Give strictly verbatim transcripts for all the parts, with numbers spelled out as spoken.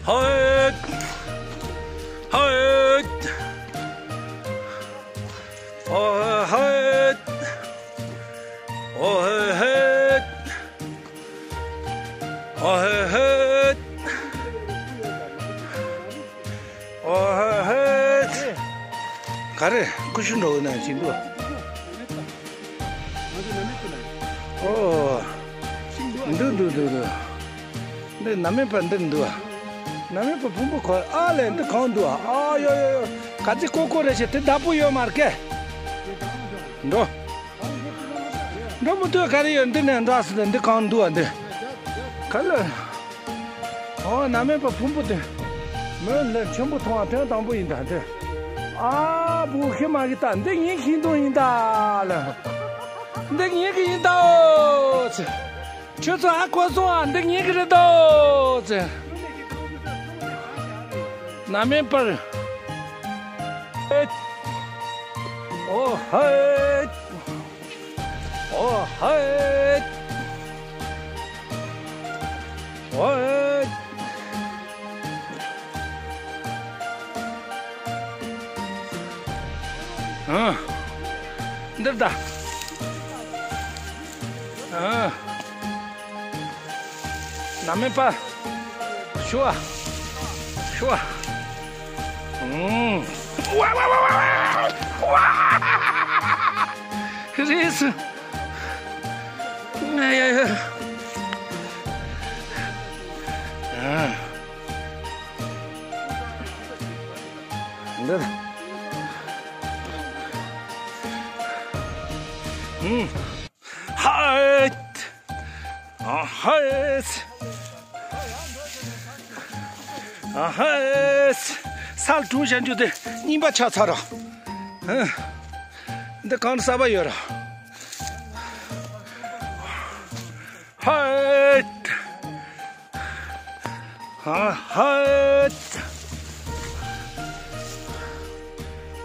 ཧད། ཧད། ཨོ་ཧད། ཨོ་ཧད། ཨོ་ཧད། ཨོ་ཧད། ག་རེ་ཀུ་ཤུ་འགྲོ་གི་ན་ཅིག་འདུག་ཨོ། འདུག་འདུག་འདུག་འདུག་འདི་ནམ་མེད་པར་འདིར་འདུག་ནམ་མེད་པར་ཕུང་པོ་ཁོ་ཨ་ལས་འདི་གང་འདུག་ཨ་ཡོ་ཡོ་ཡོ། ག་ཚི་ཀོ་ཀོ་རེ་ཞེ་དེ་བདག་པོ་ཡོད་མ་རེད་ཀེ། འགྲོ། འགྲོ་མི་ཐུབ། ག་རེ་ཡོད། འདི་ནས་འདྲ་སི་འདི་གང་འདུག་ཨ། འདི་ག་ལ། ཨོ་ནམ་མེད་པར་ཕུང་པོ་དེ་མོས་ལས་ཆེན་པོ་མཐོང་བ་དོན་དང་པོ་ཡིན་ད་འདི། ཨ་བུ་ཁྱི་མ་གི་ད་འདི་ངའི་ཤིང་སྡོང་ཡིན་ད་ལ། འདི་ངའི་གི་ཡིན་ད་ཨོ་ཚེ། ཁྱོད་ཚོ་ཧ་གོ་སོང་ཨ། འདི་ངའི་གི་རེད་དོ་ཚེ། ནམ་མེད་པར། ཨོ་ཧེ། ཨོ་ཧེ། ཨོ་ཧེ། ཨ། འདིར་ད། ཨ། ནམ་མེད་པ། ཤུ་བ། ཤུ་བ། ཨུམ། ཝ་ཝ་ཝ་ཝ་ཝ། རེད་སོང་། ང་ཡ་ཡ། ཨ། འདི། ཨུམ། ཧད། ཨ་ཧད། ཨ་ཧད། སལ་གྲུང་བཞག་རྒྱུ་དེ་རྙིང་པ་ཆགས་ཚར་རོ། ཨ། འདི་གང་གསར་པ་ཡོད་རོ། ཧད། ཧ་ཧད།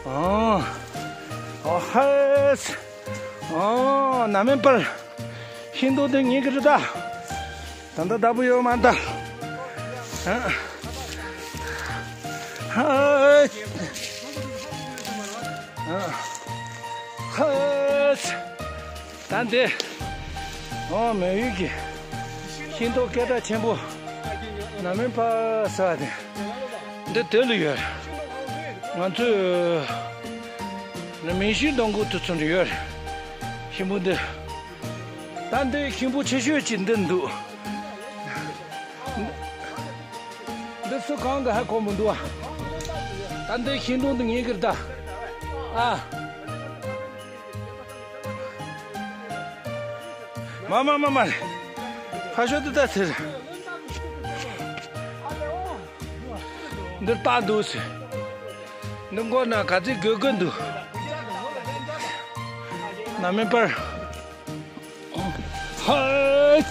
ཨོ། ཨོ་ཧད། ཨོ་ནམ་མེད་པར། ཤིང་སྡོང་དེ་ངེད་ཀྱི་རེད་ད། ད་ལྟ་བདག་པོ་ཡོད་མ་ད། ཧ། ཧད། ཧད། ད་འདི། ཨོ་མེ་ཡུལ་གྱི་ཤིང་ཏོག་སྐད་གྲགས་ཆེན་པོ་ན་མེན་པ་ཟེར་བ་དེ་འདི་དེ་ལ་ཡོད། ང་ཚོས་མེ་ཤིང་སྡོང་གུ་དུ་ཚུད་ཡོད། ཤིང་བུ་འདི་ད་འདི་ཤིང་བུ་ཆེ་ཤོས་ཅིག་འདི་འདུག་འདི་སུ་གང་གི་ཧ་གོ་མི་འདུག་ཨ། ད་འདི་ཤིང་སྡོང་འདི་ངེད་ཀྱི་རེད་ད། ཨ། མ་མ་མ་མ་རེད། ཕ་ཤོ་འདི་ད་ཚེ་རེད། འདི་རྟགས་འདུག་ཟེར། འདི་མགོ་ན་ག་ཚོད་དགོས་དགོས་འདུག་ན་མེན་པར། ཧེ།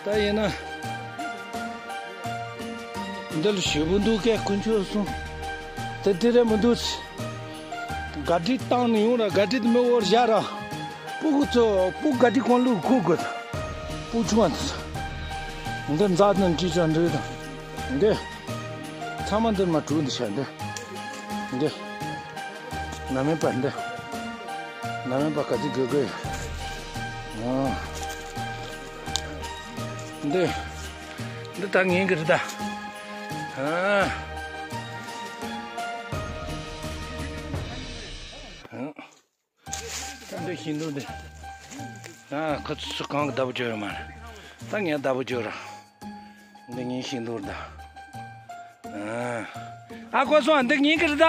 ད་ཡིན་ན། འདི་ལ་ཞེ་པོ་འདུག་གས་དཀོན་མཆོག་གསུམ། དེ་དེ་རེད་མི་འདུག་ག་དྲི་བཏང་ནས་ཡོང་ར་ག་དྲི་དེ་མི་འོར་བཞག་ར། སྤུ་གུ་ཚོ་སྤུ་ག་དྲི་གང་ལུགས་ཁུག་དགོས། སྤུ་ཆུང་བ་འདི་ཚོ། འདི་འཛག་དང་ཅི་ཙམ་འདྲི་དང་། འདི། ཚང་མ་འདིར་མ་གྲུ་འདི་བྱ་འདི། འདི། ན་མེན་པ་འདི། ན་མེན་པ་ག་ཚོད་དགོས་དགོས། ཨ། འདི། འདི་ད་ངེད་ཀྱི་རེད་ད། ཨ། ཨ། ད་འདི་ཤིང་སྡོང་འདི། ཨ། ཁོ་ཚོ་གང་གི་བདག་པོ་བྱོས་ཡོད་མ་རེད། ད་ངས་བདག་པོ་བྱོས་ར། འདི་ངའི་ཤིང་སྡོང་རེད་ད། ཨ། ཨ་ཁོ་སོང་། འདི་ངའི་གི་རེད་ད།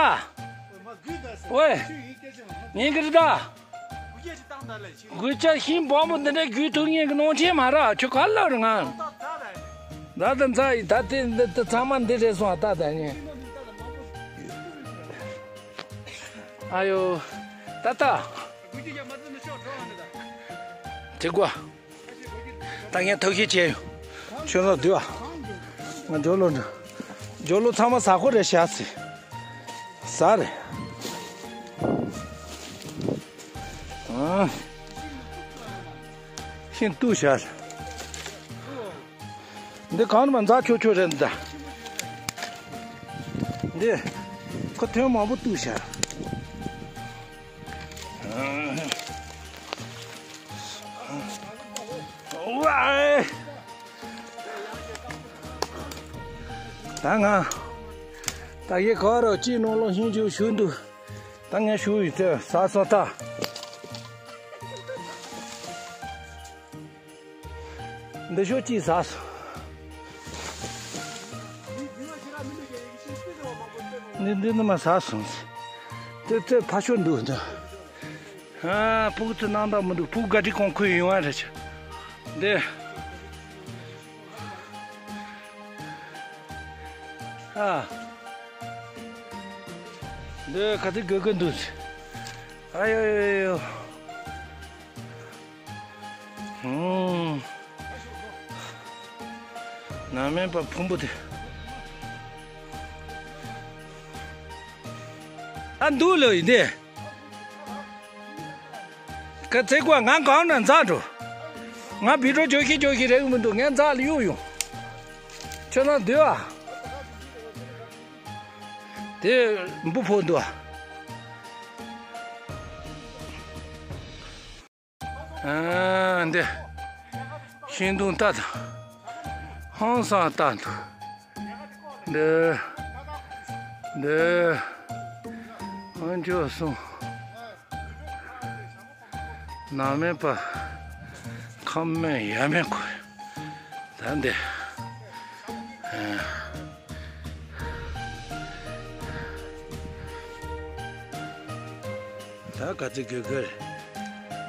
ཝེ། ངའི་གི་རེད་ད། དགུ་ཆ་ཤིང་སྦོམ་པོ་འདི་འདྲ་རྒྱུད་ཐུག་ངེད་ཀྱི་ནང་ཆེན་མ་ར་ཁྱོད་ག་ལ་ར་ང་། ད་ད་འཛའ་ཡི་ད་དེ་འདི་ད་ཚང་མ་འདི་རེད་སོང་ད་ད་ཉེ། ཨ་ཡོ། ད་ད། དྲི་གོ། ད་ངས་ཐབས་ཤེས་བྱས་ཡོད། ཁྱོད་ཚོ་སྡུག་ཨ། ང་ཇོ་ལོ་འགྲོ། ཇོ་ལོ་ཚང་མ་ཟ་ཁོ་རེ་བྱ་སི། ཟ་རེ། ཨ། ཤིང་བཏུ་བྱ། འདི་གང་ནས་མ་འཛག་ཆོག་ཆོག་རེད་འདི། འདི་ཁོ་ཐོན་མང་པོ་བཏུ་བྱ། ཝའི། ད་ང་ད་གི་ག་རོ་ཅི་ནོ་ལོ་ཤིང་ཅུ་ཞུ་འདུག་ད་ངས་ཞུ་ཡི་ཚེ་ས་སོ་ད། འདི་ཤོག་ཅིག་ཟ་སོང་། འདི་འདི་ནི་མ་ཟ་སོང་། དེ་དེ་ཕ་ཤོ་འདུག་འདི། ཨ་ཕུག་ཚོ་ནང་དང་མི་འདུག་ཕུག་ག་ཏི་གོང་ཁུལ་ཡོང་བ་རེད་ཆ། འདི། ཨ། འདི་ག་ཏི་གོ་གི་འདུག་ཨ་ཡོ་ཡོ་ཡོ། ཨུམ། ནམ་མེད་པ་ཕུང་པོ་དེ། ཨ་འདུག་ལོ་ཡིན་ཏེ། ཁ་ཚེ་ཀོ་ང་གང་ན་འཛག་འགྲོ། ང་བི་ཌིའོ་ཇོ་ཤི་ཇོ་ཤི་རེག་མི་འདུག་ངས་འཛག་ལ་གཡུག་ཡོང་། ཁྱོད་རང་འདུག་ཨ། དེ་འབུ་ཕོག་འདུག་ཨ། ཨ་འདི། ཤིང་སྡོང་ལྟ་དང་། ཧང་སང་ལྟ་འདུག་འདི། འདི། ཨ་མཆོག་གསུམ། ནམ་མེད་པ། ཁམས་མེད་ཡ་མེད་ཁོ། ད་འདི། ཨ། ད་ག་ཚོད་དགོས་དགོས་རེད།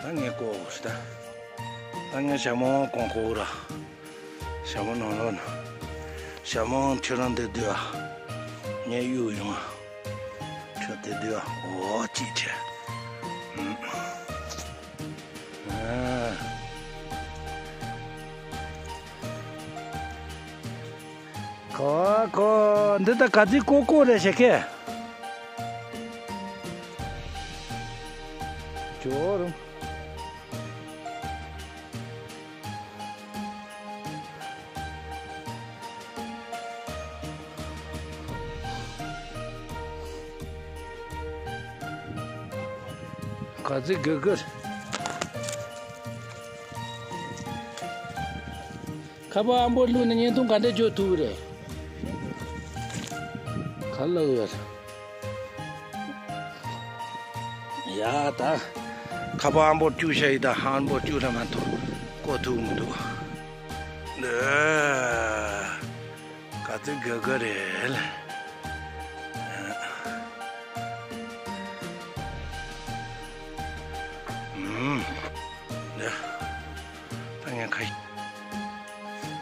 ད་ངས་བསྐོར་ད། ད་ངས་ཞྭ་མོ་གོང་བསྐོར་ར། ཞྭ་མོ་ནང་ལོགས་ན། ཞྭ་མོ་ཁྱོད་རང་འདི་སྡོད་ཨ། ངས་གཡུག་ཡོང་ཨ། ཁྱོད་དེ་སྡོད་ཨ། འོ་ཅིག་བྱས། ཨ། ཁོ་ཁོ་འདི་ད་ག་ཚོད་བསྐོར་བསྐོར་རེད་ཤག་གེ། ཇོ་རུ། ག་ཚོད་དགོས་དགོས། ཁ་པར་ཨམ་བོ་བླུགས་ནས་བརྙན་ཐུང་ག་འདྲ་བརྗོད་ཐུབ་རེད། ག་ལ་ཡོད། ཡ་ད། ཁ་པར་ཨམ་བོ་བཅུ་ཤ་ཡི་ད་ཨམ་བོ་བཅུ་ར་མ་གཏོགས་བཀོག་ཐུབ་མི་འདུག་འདི། ག་ཚོད་དགོས་དགོས་རེད། ཨུམ། འདི། ད་ངས་ཁ།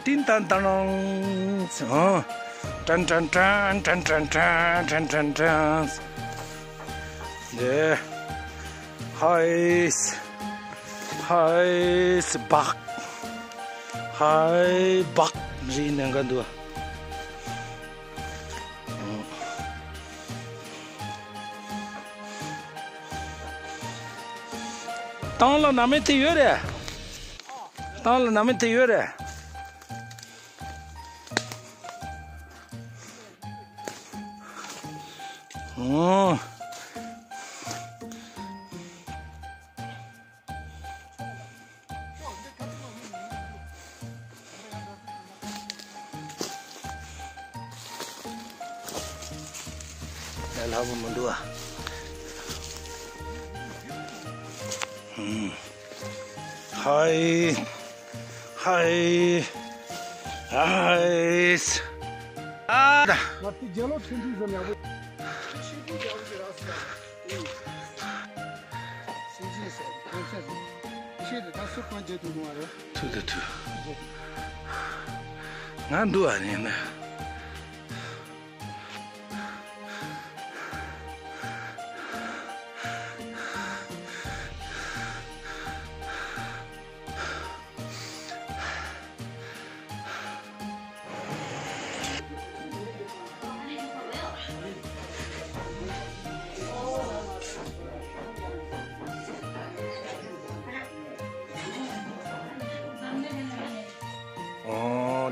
ཏིན་ཏན་ཏན། ཨ། ཏན་ཏན་ཏན། འདི། ཧའི་སི། ཧའི་སི་བག་ཧའི་བག་རི་ནང་ག་འདུག་ཏང་ལ་ན་མེ་དེ་ཡོད་རེད། ཏང་ལ་ན་མེ་དེ་ཡོད་རེད། ཨོ། ལྷག་པ་མི་འདུག་ཨ། ཧའི། ཧའི། ཧའི། ཨ། ང་དེ་རྒྱལ་ལོ་ཆུང་ཆུང་ཟེར་ཡག་པོ། ཆེད་དུ་ད་སུ་གང་བྱེད་ཐུབ་མ་རེད། ཐུབ་ཐུབ་ཐུབ། ང་འདུག་ཨ་ནི་ན།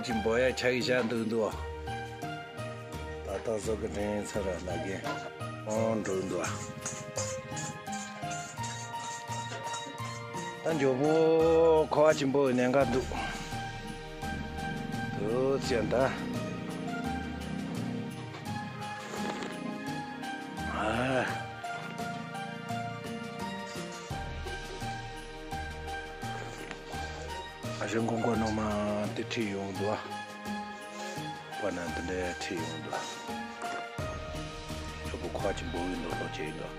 ཅིག་འབོ་ཡ་ཆ་གི་བཞག་འདུག་འདུག་ད་ལྟ་བཟོ་གི་དྲན་ཚར་ལ་གན་ཨོ་འགྲོ་འདུག་ད་མགྱོགས་པོ་ཁོ་བ་ཆེན་པོ་ནན་ག་འདུག་དུ་ཙན་ད། ཨ། ཨ་ཞང་ཀོང་ཀོ་ནོ་མ་དེ་ཁྲིད་ཡོང་འདུག་པ་ན་འདི་འདྲའི་ཁྲིད་ཡོང་འདུག་ཞོགས་པོ་ཁོ་ཅི་འབོ་ཡིན་འདུག་ལོ་ཅི་ཡིན་འདུག